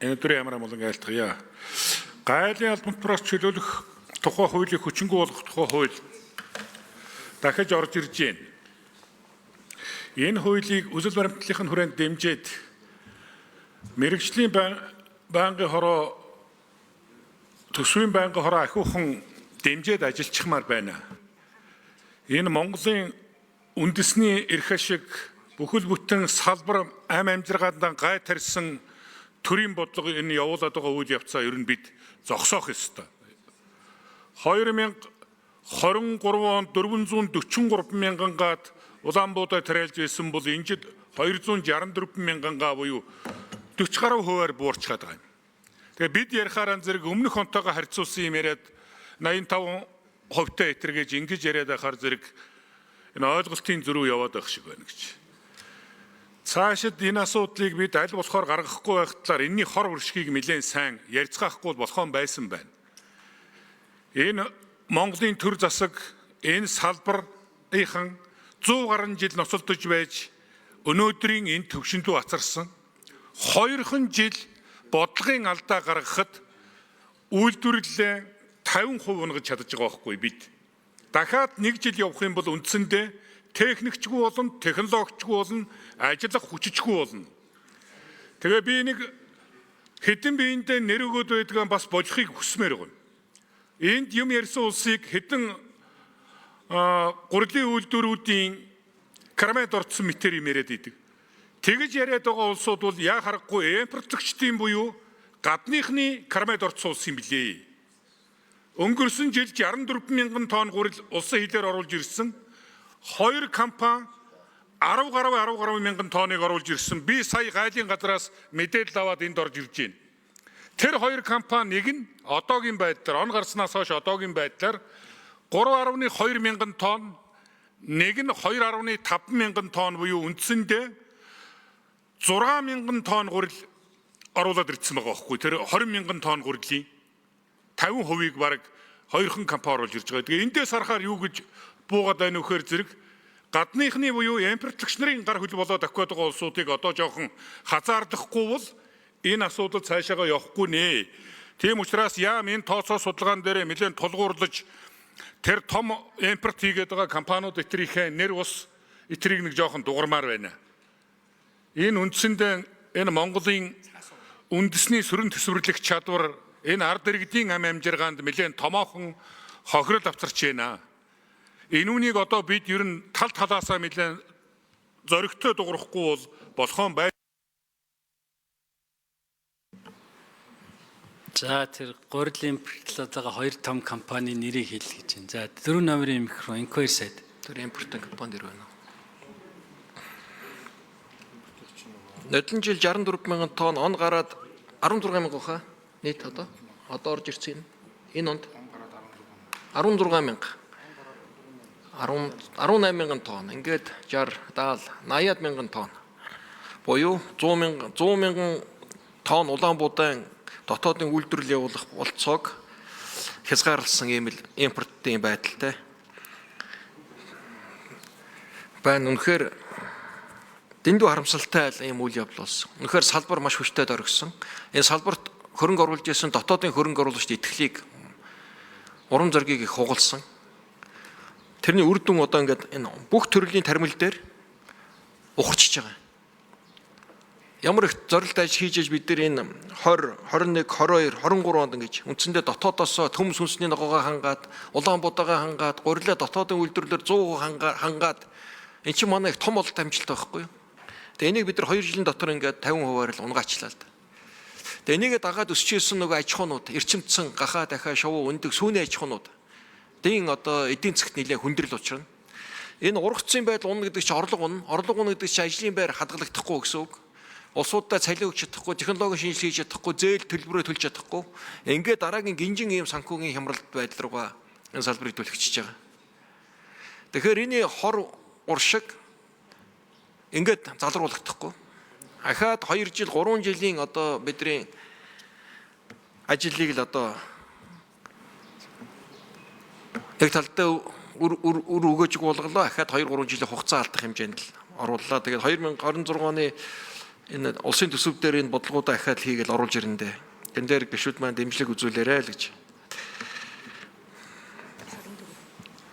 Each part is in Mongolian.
Энэ өдрийн ямар амгалан айлтгая. Гайлын албан тушаалаас чөлөөлөх тухай хуулийг хүчингүй болгох тухай хууль дахиж орж ирж байна. Энэ хуулийг үзэл баримтлалын хүрээнд дэмжиж мэргэжлийн байнгын хороо төсвийн байнгын хороо ахиухан дэмжиж ажиллчихмаар байна. Энэ Монголын үндэсний эрх ашиг бүхэл бүтэн салбар ам амжиргаанд гай тарьсан төрийн бодлого энэ явуулаад байгаа үйл явцаа ер нь бид зогсоох ёстой. 2023 онд 443 мянган гад Улаанбуудаа тариалж байсан бол энэ жил 264 мянган га буюу 40 гаруй хувиар буурчгаад байгаа юм. Тэгээ бид ярихаараа зэрэг өмнөх онтойгоо харьцуулсан юм яриад 85 хувьтай этэргээж ингэж яриад байхаар зэрэг энэ ойлголтын зөрүү яваад байх шиг байна гэж. Цаашид энэ асуудлыг бид аль болохоор гаргахгүй байх талаар энэний хор хөршгийг нэлээд сайн ярьцгаахгүй болохон байсан байна. Энэ Монголын төр засаг энэ салбарынхан 100 гаруй жил ноцолдож байж өнөөдрийн энэ төвшин рүү ацарсан. 2хан жил бодлогын алдаа гаргахад үйлдвэрлэлээ 50% унгаж чадаж байгаа байхгүй бид. Дахиад нэг жил явах юм бол үндсэндээ техникчгүй болно, технологичгүй болно, ажиллах хүчичгүй болно. Тэгээ би нэг хэдэн биендээ нэр өгөөд байдгаа бас болохыг хүсмээр байгаа юм. Энд юм ярьсан улсыг хэдэн гурилын үйлдвэрүүдийн кармед орцсон мэтэр юм яриад идэг. Тэгэж яриад байгаа улсууд бол яа харахгүй импортлогчдын буюу гадныхны кармед орцсон улс юм билээ. Өнгөрсөн жил 64 мянган тонн гурил улсын хилээр оруулж ирсэн. Хоёр компани 10 гаруй 10 гаруй мянган тонныг оруулж ирсэн. Би сая гайлын газраас мэдээлэл аваад энд орж ирж байна. Тэр хоёр компани нэг нь одоогийн байдлаар он гарснаас хойш одоогийн байдлаар 3.2 мянган тонн, нэг нь 2.5 мянган тонн буюу үндсэндээ 6 мянган тонн гурил оруулаад ирсэн байгаа байхгүй. Тэр 20 мянган тонн гурилын 50%-ийг бараг хоёрхан компани оруулж ирж байгаа. Тэгээ эндээс харахаар юу гэж буугаад байна вэхээр зэрэг гадныхны буюу импортлогч нарын гар хөл болоод охиод байгаа улсуудыг одоо жоохон хазаарлахгүй бол энэ асуудал цаашаага явахгүй нэ. Тийм учраас яам энэ тооцоо судалгаан дээр нэлээд тулгуурлаж тэр том импорт хийгээд байгаа компаниуд этрийнхээ нэр ус этрийг нэг жоохон дугармаар байна. Энэ үндсэндээ энэ Монголын үндэсний сүрэн төсвөрлөх чадвар энэ ард иргэдийн ам амжиргаанд нэлээд томоохон хохирол авчирч байна. Энэ үнийг одоо бид ер нь тал талаасаа нэлээд зоригтой дугарахгүй бол болохоон бай. За тэр гурил импортлоод байгаа хоёр том компани нэрийг хэл гэж байна. За дөрөв номерын микро Inquiry сайд. Тэр импортын компани дэр байна. Нодон жил 64 мянган тонн, он гараад 16 мянган хаа нийт одоо орж ирсэн энэ. Энэ онд 16 мянга 10 18 мянган тонн, ингээд 60 70 80 мянган тонн буюу 100 мянган тонн Улаанбуудаан дотоодын үйлдвэрлэл явуулах болцоог хязгаарласан ийм л импортын байдалтай байна. Үнэхээр дэндүү харамсалтай л ийм үйл явдал болсон. Үнэхээр салбар маш хүчтэй дөргсөн. Энэ салбарт хөрөнгө оруулж исэн дотоодын хөрөнгө оруулагчид итгэлийг урам зоригийг их хугалсан. Тэрний үр дүн одоо ингээд энэ бүх төрлийн тармил дээр ухарчиж байгаа. Ямар их зорилт аж хийж бид нар энэ 20, 21, 22, 23 онд ингэж үндсэндээ дотоодоосоо төм сүнсний ногоогоо хангаад, Улаанбуудагаа хангаад, гурилаа дотоодын үйлдвэрлэлээр 100% хангаад энэ чинь манай их том ололт амжилт байхгүй юу? Тэгээ энийг бид нар 2 жилийн дотор ингээд 50%-аар л унгаачлаа л да. Тэгээ энийгээ дагаад өсөж исэн нөгөө аж ахуйнууд, эрчимцэн, гахаа, дахиа, шувуу, өндөг, сүүний аж ахуйнууд дийн одоо эдийн засгт нэлээд хүндрэл учрна. Энэ ургацын байдал унна гэдэг чинь орлого унна. Орлого унна гэдэг чинь ажлын байр хадгалагдахгүй гэсэн үг. Улсуудаа цалин өгч чадахгүй, технологи шинжилгээ хийж чадахгүй, зээл төлбөрөө төлж чадахгүй. Ингээд дараагийн гинжин ийм санхүүгийн хямралт байдал руугаа энэ салбарыг түлхчихэж байгаа. Тэгэхээр энэ хор уршиг ингээд залруулагдахгүй. Ахаад 2 жил, 3 жилийн одоо бидний ажлыг л одоо нэг талдаа үр өгөөж болголоо. Ахаад 2 3 жилийн хугацаа алдах хэмжээнд л орууллаа. Тэгээд 2026 оны Энэ улсын төсөв дээр энэ бодлогоудаа ахаад хийгээл оруулж ирэндээ. Тэн дээр гишүүд маань дэмжлэг үзүүлээрэй л гэж.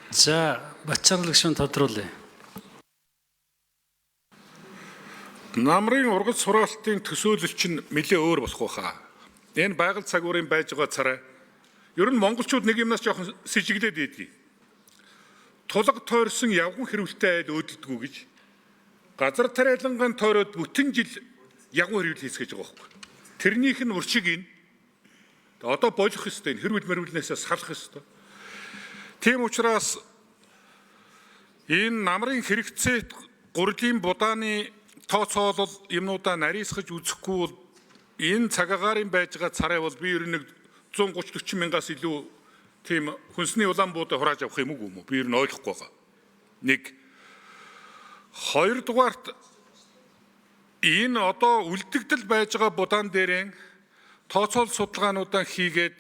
За, Бачарл гишүүн тодруулъя. Намрын ургац сураалтын төсөөлөл чинь нэлээ өөр болох байхаа. Энэ байгаль цагуурын байж байгаа царай. Ер нь монголчууд нэг юмнаас жоохон сэжиглээд ийдгийг. Тулга тойрсон явган хэрвэлтэй айл өөдөлдгүү гэж газар тариалангаан тойроод бүтэн жил яган хэрвэл хийцгээж байгаа байхгүй. Тэрнийх нь уршиг энэ. Одоо болох ёстой энэ хэрвэл мэрвэлнээсээ салах ёстой. Тийм учраас энэ намрын хэрэгцээт гурлийн будааны тооцоолол юмнуудаа нарийсгаж үзэхгүй бол энэ цаг агаарын байж байгаа царай бол би ер нь нэг 130 40 мянгаас илүү тийм хүнсний улаан буудаа хурааж авах юм уу юм уу? Би ер нь ойлгохгүй байгаа. Нэг хоёрдугаарт энэ одоо үлдэгдэл байж байгаа будаан дээрэн тооцоол судалгаануудаа хийгээд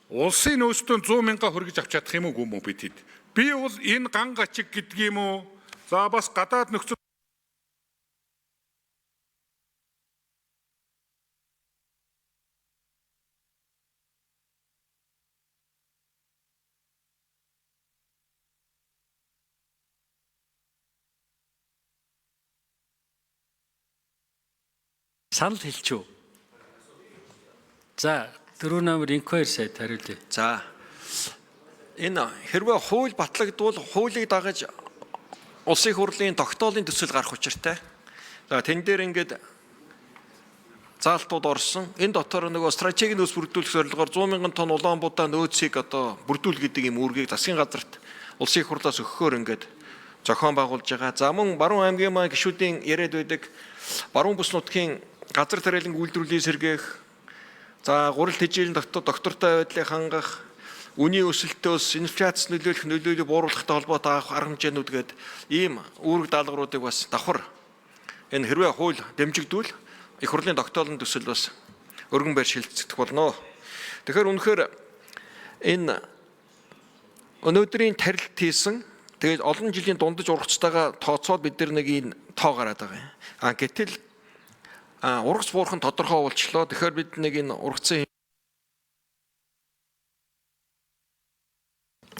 улсын нөөцтөө 100 мянга хүргэж авч чадах юм уу юм уу бид хэд. Би бол энэ ган гачиг гэдэг юм уу? За бас гадаад нөхцөл Санал хэлчихв. За, дөрөв номер Inquiry сайд хариулъя. За энэ хэрвээ хууль батлагдвал хуулийг дагаж улсын их хурлын тогтоолын төсөл гарах учиртай. За тэн дээр ингээд заалтууд орсон. Энэ дотор нөгөө стратегийн нөөц бүрдүүлэх зорилгоор 100 мянган тонн улаан будаа нөөцийг одоо бүрдүүл гэдэг юм үүргийг засгийн газарт улсын их хурлаас өгөхөөр ингээд зохион байгуулж байгаа. За мөн Баруун аймгийн маань гишүүдийн яриад байдаг баруун бүс нутгийн газар тариалан үйлдвэрлэлийг сэргээх, за гурил тэжээлийн доктортой байдлыг хангах, үнийн өсөлтөөс инфляц нөлөөлөх нөлөөлөл бууруулахтай холбоотой авах арга хэмжээнүүд гээд ийм үүрэг даалгавруудыг бас давхар энэ хэрвээ хууль дэмжигдвэл их хурлын тогтоолын төсөл бас өргөн байр шилжигдэх болно. Тэгэхээр үнэхээр энэ өнөөдрийн тарилт хийсэн тэгээд олон жилийн дундаж ургацтайгаа тооцоод бид нар нэг энэ тоо гараад байгаа юм. А гэтэл ургац буурах нь тодорхой болчлоо. Тэгэхээр бид нэг энэ ургацын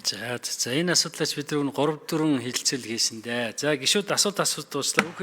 За, энэ асуудлаач бид нар 3 4 хэлцэл хийсэн дээ. За, гишүүд асуулт асууж дууслаа.